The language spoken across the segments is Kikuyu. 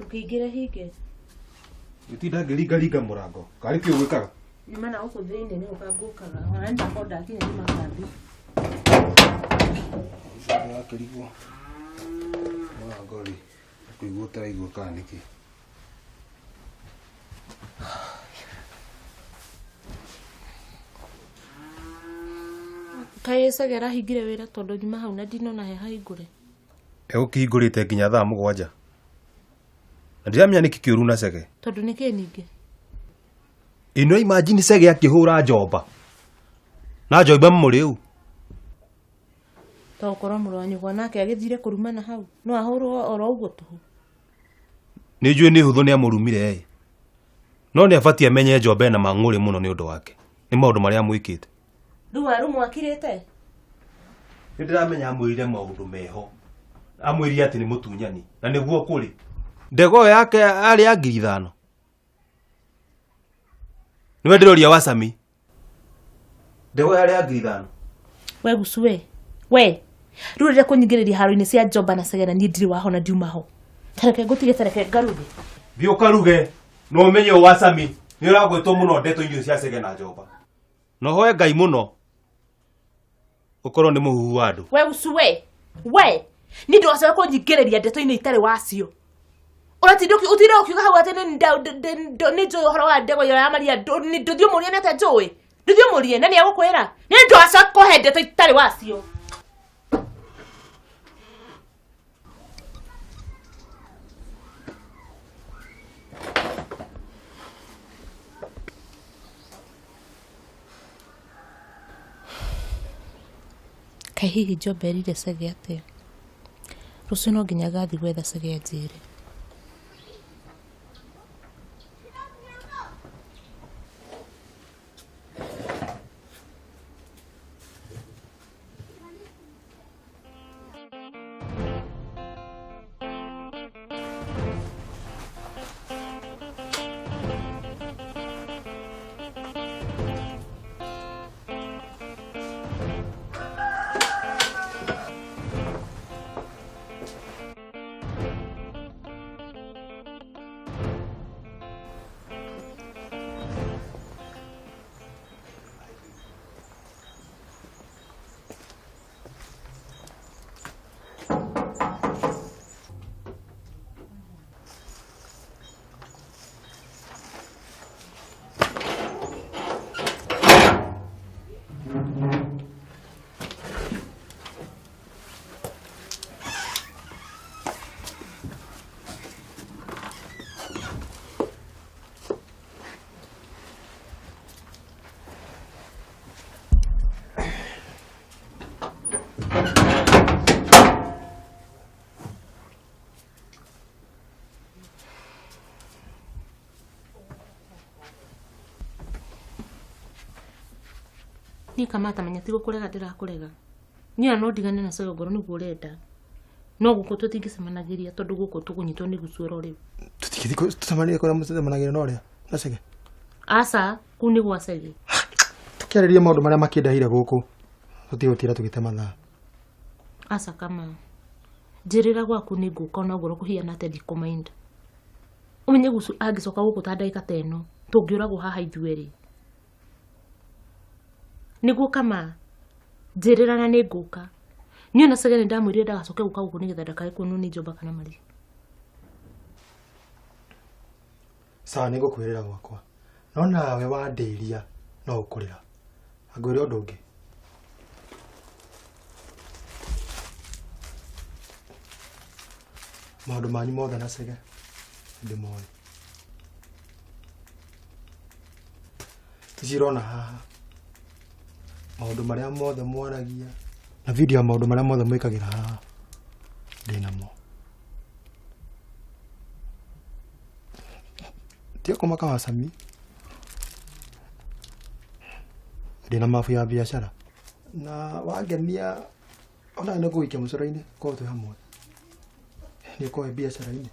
Ndũkĩingĩre hinge. Gĩtinda ngĩringaringa mũrango. Karĩ kĩ ũgwĩkaga? Nyuma na gũkũ thĩinĩ nĩ gũka ngũkaga. Ona nĩ ndakinya nyuma kambĩ. Ndĩrakĩrigwo mũrango rĩ, kũigua ũtaraigua kana nĩkĩ. Kaĩ Chege arahingire wĩra tondũ nyuma hau na ndinona he hahingũre. Egũkĩhingũrĩte nginya thaa 7. Na ndiramenya nĩkĩ kĩũru na Chege. Tondũ nĩkĩ ningĩ? Ĩno imagine Chege akĩhũra njomba. Na njomba mũrĩu. To gũkorwo mũrũ wa nyũkwa nake agĩthire kũrumana hau. No ahũrwo oro ũguo tũhũ. Nĩ njũĩ nĩ hũthũ nĩ amũrumire ĩ. No nĩ abatiĩ amenye njomba ĩna mang'ũrĩ mũno nĩ ũndũ wake. Nĩ maũndũ marĩa amwĩkĩte. Rĩu arumwo akirĩte? Nĩ ndĩramenya amwĩrire maũndũ meho. Amwĩrire atĩ nĩ mũtunyani na nĩguo kũrĩ. Ndego ĩyo yake arĩ ya 5,000. Nĩwe ndĩroria wa Sami. Ndego yarĩ ya 5,000. We gucu we. We. Rĩu rĩrĩa kũnyingĩrĩria haro-inĩ cia njomba na Chege na niĩ ndirĩ waho na ndiuma ho. Tareke ngũtige tareke ngaruge. Thiĩ ũkaruge na ũmenye ũyũ wa Sami nĩ ũragwĩtwo mũno ndeto irio cia Chege na njomba. Na ũhoe Ngai mũno ũkorwo nĩ mũhuhu wa andũ. We gucu we. We. Niĩ ndũgacoke kũnyingĩrĩria ndeto-inĩ itarĩ wacio. Ũratinda ũtinde ũkiuga hau atĩ nĩ njũĩ ũhoro wa ndego ĩyo ya Maria. Ndũthiĩ ũmũrie nĩ atĩa njũĩ. Ndũthiĩ ũmũrie na nĩ egũkwĩra. Nĩ ndũgacoke kũhe ndeto itarĩ wacio. Kaĩ hihi Njomba erire Chege atĩa? Rũciũ no nginya ngathiĩ gwetha Chege anjĩre. Niĩ Kamata menya ti gũkũrega ndĩrakũrega. Niĩ ona no ndigane na Chege ongorwo nĩguo ũrenda. No gũkũ tũtingĩcemanagĩria tondũ gũkũ tũkũnyitwo nĩ gucu oro rĩu. Tũtingĩthiĩ tũcemanie kũrĩa mũcemanagĩria na ũrĩa na Chege. Aca, kũu nĩ gwa Chege. Tũkĩarĩria maũndũ marĩa makĩndehire gũkũ. Tũtigũtinda tũgĩte mathaa. Aca Kama. Njĩrĩra gwaku nĩ ngũka ona ongorwo kũhiana atĩa ndikũmainda. Ũmenye gucu angĩcoka gũkũ ta ndagĩka ta ĩno, tũngĩũragwo haha ithuerĩ. Nĩguo Kama, njĩrĩra na nĩ ngũka. Niĩ ona Chege nĩ ndamwĩrire ndagacoke gũka gũkũ nĩgetha ndakae kuonwo nĩ Njomba kana Maria. Sawa, nĩ ngũkwĩrĩra gwakwa. No nawe wandĩria no ũkũrĩra. Ngwĩre ũndũ ũngĩ. Maũndũ manyu mothe na Chege ndĩmoĩ. Ici ũrona haha maũndũ marĩa mothe mwaragia na video ya maũndũ marĩa mothe mwĩkagĩra haha ndĩnamo. Tiga kũmaka wa Sami, ndĩna mabu ya biacara na wangenia ona nĩ ngũgũikia mũcoro-inĩ korwo twĩ hamwe nĩ ũkorwo wĩ biacara-inĩ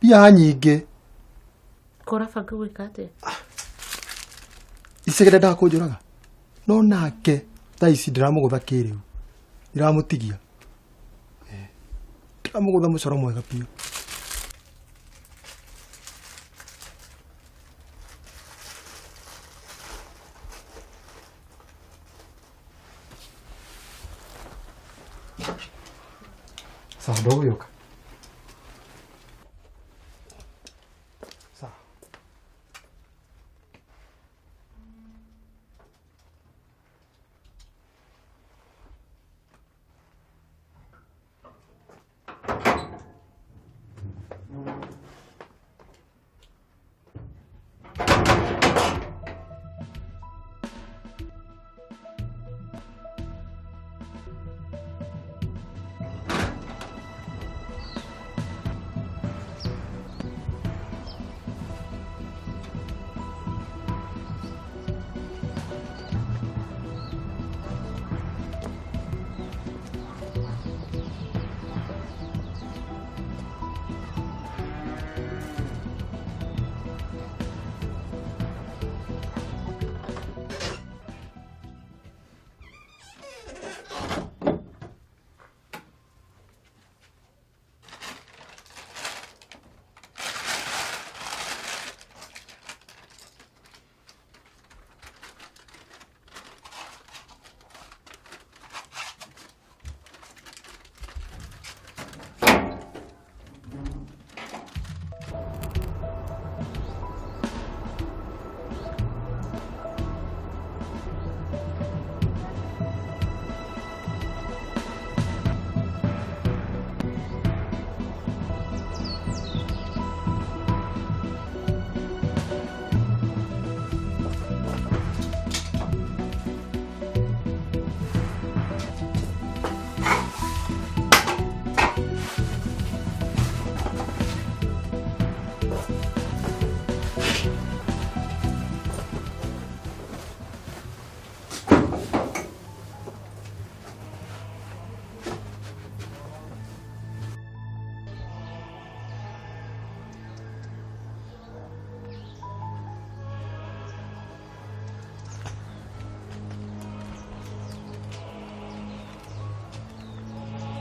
mbia nyingĩ. Kora banga gwĩka atĩa? Icege ndendaga kũnjũraga no nake thaa ici ndĩramũgũtha kĩrĩu, ndiramũtigia. Amũgũtha mũcoro mwega biũ. Sawa, ndũgũgĩũka. Sawa.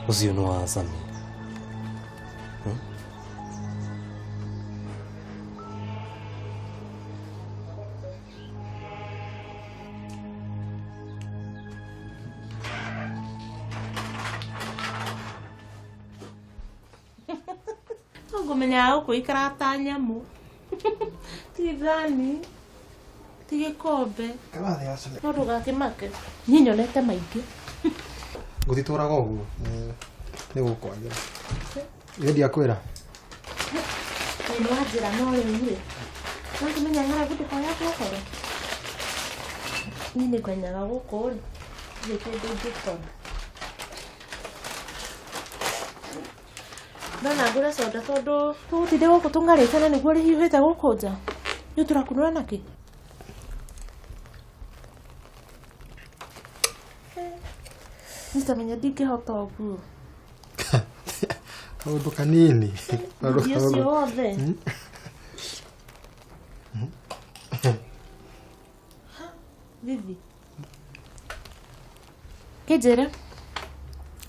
Ũcio nĩ wa Sami. Ngũmenya gũkũ ikara ta nyamũ. Ti thani, ti gĩkombe. Karathĩ ya Sami. No ndũgakĩmake. Niĩ nyonete maingĩ. Gũtitũraga ũguo nĩ gũkwagĩra. Ĩ ndiakwĩra. Nĩ wanjĩra no rĩu rĩ. Wakĩmenya ng'aragu ndĩkoyagwo ũhoro. Niĩ nĩngwenyaga gũkũ rĩ. Ndirĩ kĩndũ ingĩkora. Ndona ngũre soda tondũ tũgũtinde gũkũ tũng'arĩte na nĩguo rĩhiũhĩte gũkũ nja. Nĩ tũrakunũra nakĩ? Nitamenya ndingĩhota ũguo. Kaũndũ kanini. Ũndũ ũcio wothe. Vivi. Kĩnjĩre.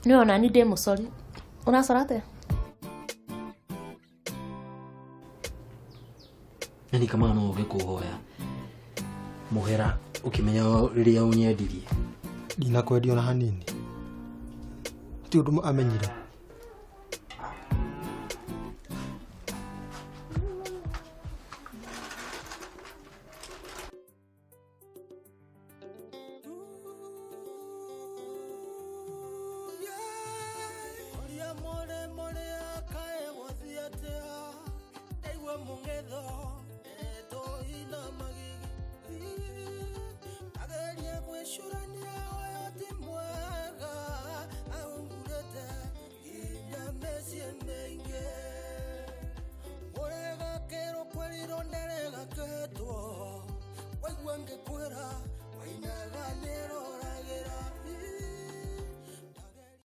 Nĩ ona ni ndĩ mũcori. Ũracora atĩa? Yani kama no ũke kũhoya mũhera ũkĩmenya rĩrĩa ũnyendirie. Ndinakwendia ona hanini. Ti ũndũ amenyire.